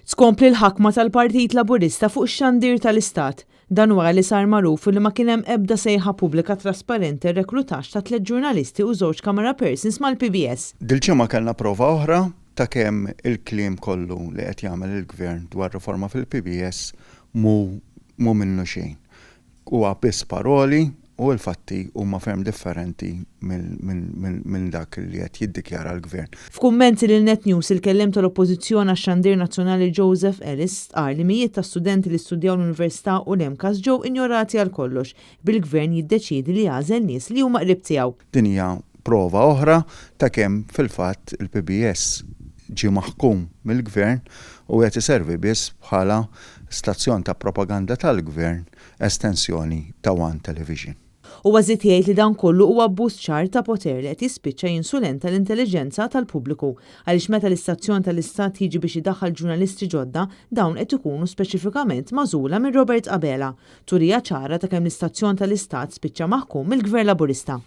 Tkompli l-ħakma tal-Partit Laburista fuq ix-xandir tal-Istat. Dan wara li sar magħruf li ma kien hemm ebda sejħa pubblika trasparenti r-reklutaġġ ta' tliet ġurnalisti u żewġ camera persons mal-PBS. Dil-ġimgħa kellna prova oħra ta' kemm il-kliem kollu li qed jagħmel il-Gvern dwar riforma fil-PBS mhu mhu minnu xejn. Huwa biss paroli u l-fatti huma ferm differenti minn dak li qed jiddikjara l-Gvern. F'kummenti lil Net News, il-kelliem tal-Oppożizzjoni għax-Xandir Nazzjonali Joseph Ellis stqarr li mijiet ta' studenti li studjaw l-Università u l-MCAST ġew injorati għal kollox, bil-Gvern jiddeċiedi li jagħżel nies li huma qrib tiegħu. Din hija prova oħra ta' kemm fil-fatt il-PBS ġie maħkum mill-Gvern u qed iservi biss bħala stazzjon ta' propaganda tal-Gvern, estensjoni ta' One Television. Huwa żied jgħid li dan kollu huwa abbuż ċar ta' poter li qed jispiċċa jinsulenta l-intelliġenza tal-pubbliku għaliex meta l-istazzjon tal-Istat jiġi biex idaħħal ġurnalisti ġodda, dawn qed ikunu speċifikament magħżula minn Robert Abela. Turija ċara ta' kemm l-istazzjon tal-Istat spiċċa maħkum mill-Gvern Laburista.